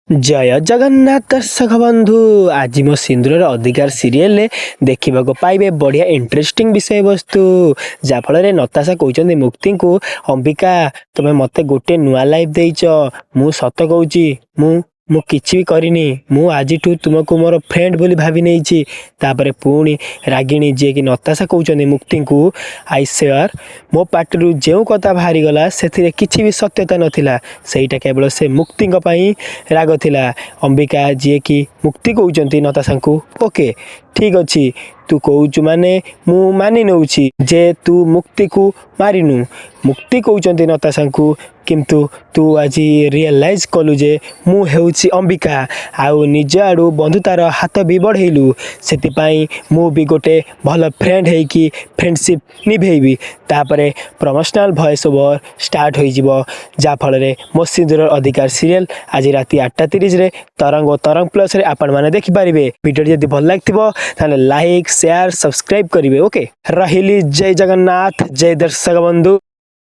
ଜୟ ଜଗନ୍ନାଥ ଦର୍ଶକ ବନ୍ଧୁ, ଆଜି ମୋ ସିନ୍ଦୁରର ଅଧିକାର ସିରିଏଲରେ ଦେଖିବାକୁ ପାଇବେ ବଢ଼ିଆ ଇଣ୍ଟରେଷ୍ଟିଂ ବିଷୟବସ୍ତୁ, ଯାହାଫଳରେ ନତାଶା କହୁଛନ୍ତି ମୁକ୍ତିଙ୍କୁ, "ଅମ୍ବିକା, ତୁମେ ମୋତେ ଗୋଟେ ନୂଆ ଲାଇଫ୍ ଦେଇଛ। ମୁଁ ସତ କହୁଛି, ମୁଁ ମୁଁ କିଛି ବି କରିନି। ମୁଁ ଆଜିଠୁ ତୁମକୁ ମୋର ଫ୍ରେଣ୍ଡ ବୋଲି ଭାବି ନେଇଛି।" ତାପରେ ପୁଣି ରାଗିଣୀ, ଯିଏକି ନତାଶା, କହୁଛନ୍ତି ମୁକ୍ତିଙ୍କୁ, "I swear, ମୋ ପାଟିରୁ ଯେଉଁ କଥା ବାହାରିଗଲା, ସେଥିରେ କିଛି ବି ସତ୍ୟତା ନଥିଲା। ସେଇଟା କେବଳ ସେ ମୁକ୍ତିଙ୍କ ପାଇଁ ରାଗ ଥିଲା।" ଅମ୍ବିକା, ଯିଏକି ମୁକ୍ତି, କହୁଛନ୍ତି ନତାଶାଙ୍କୁ, "ଓକେ, ଠିକ୍ ଅଛି। ତୁ କହୁଛୁ ମାନେ ମୁଁ ମାନି ନେଉଛି ଯେ ତୁ ମୁକ୍ତିକୁ ମାରିନୁ।" ମୁକ୍ତି କହୁଛନ୍ତି ନତାଶାଙ୍କୁ, "କିନ୍ତୁ ତୁ ଆଜି ରିଏଲାଇଜ୍ କଲୁ ଯେ ମୁଁ ହେଉଛି ଅମ୍ବିକା ଆଉ ନିଜ ଆଡ଼ୁ ବନ୍ଧୁତାର ହାତ ବି ବଢ଼େଇଲୁ। ସେଥିପାଇଁ ମୁଁ ବି ଗୋଟେ ଭଲ ଫ୍ରେଣ୍ଡ ହେଇକି ଫ୍ରେଣ୍ଡସିପ୍ ନିଭେଇବି।" ତାପରେ ପ୍ରମୋସନାଲ୍ ଭଏସ୍ ଓଭର୍ ଷ୍ଟାର୍ଟ ହୋଇଯିବ, ଯାହାଫଳରେ ମୋ ସିନ୍ଦୁର ଅଧିକାର ସିରିଏଲ୍ ଆଜି ରାତି 8:30ରେ ତରଙ୍ଗ ଓ ତରଙ୍ଗ ପ୍ଲସ୍ରେ ଆପଣମାନେ ଦେଖିପାରିବେ। ଭିଡ଼ିଓଟି ଯଦି ଭଲ ଲାଗିଥିବ, ତାହେଲେ ଲାଇକ୍, ସେୟାର, ସବସ୍କ୍ରାଇବ୍ କରିବେ। ଓକେ, ରହିଲି। ଜୟ ଜଗନ୍ନାଥ, ଜୟ ଦର୍ଶକ ବନ୍ଧୁ।